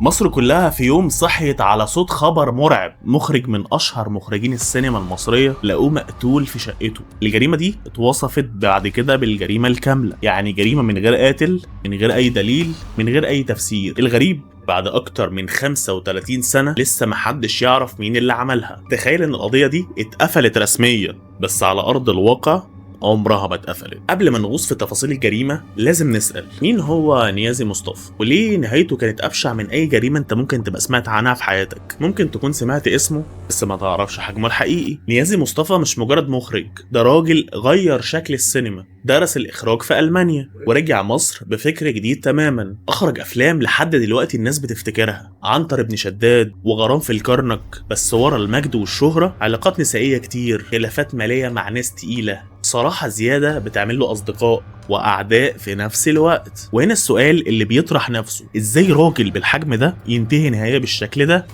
مصر كلها في يوم صحيت على صوت خبر مرعب. مخرج من اشهر مخرجين السينما المصرية لقوه مقتول في شقته. الجريمة دي اتوصفت بعد كده بالجريمة الكاملة، يعني جريمة من غير قاتل، من غير اي دليل، من غير اي تفسير. الغريب بعد اكتر من 35 سنة لسه محدش يعرف مين اللي عملها. تخيل ان القضية دي اتقفلت رسميا، بس على ارض الواقع عمرها ما اتقفلت. قبل ما نغوص في تفاصيل الجريمة لازم نسأل مين هو نيازي مصطفى، وليه نهايته كانت أبشع من أي جريمة أنت ممكن تبقى سمعت عنها في حياتك. ممكن تكون سمعت اسمه بس ما تعرفش حجمه الحقيقي. نيازي مصطفى مش مجرد مخرج، ده راجل غير شكل السينما، درس الإخراج في ألمانيا ورجع مصر بفكر جديد تماما. أخرج أفلام لحد دلوقتي الناس بتفتكرها، عنتر ابن شداد وغرام في الكرنك. بس ورا المجد والشهرة علاقات نسائية كتير، خلافات مالية مع ناس تقيلة، صراحة زيادة بتعمل له أصدقاء وأعداء في نفس الوقت. وهنا السؤال اللي بيطرح نفسه، إزاي راجل بالحجم ده ينتهي نهاية بالشكل ده؟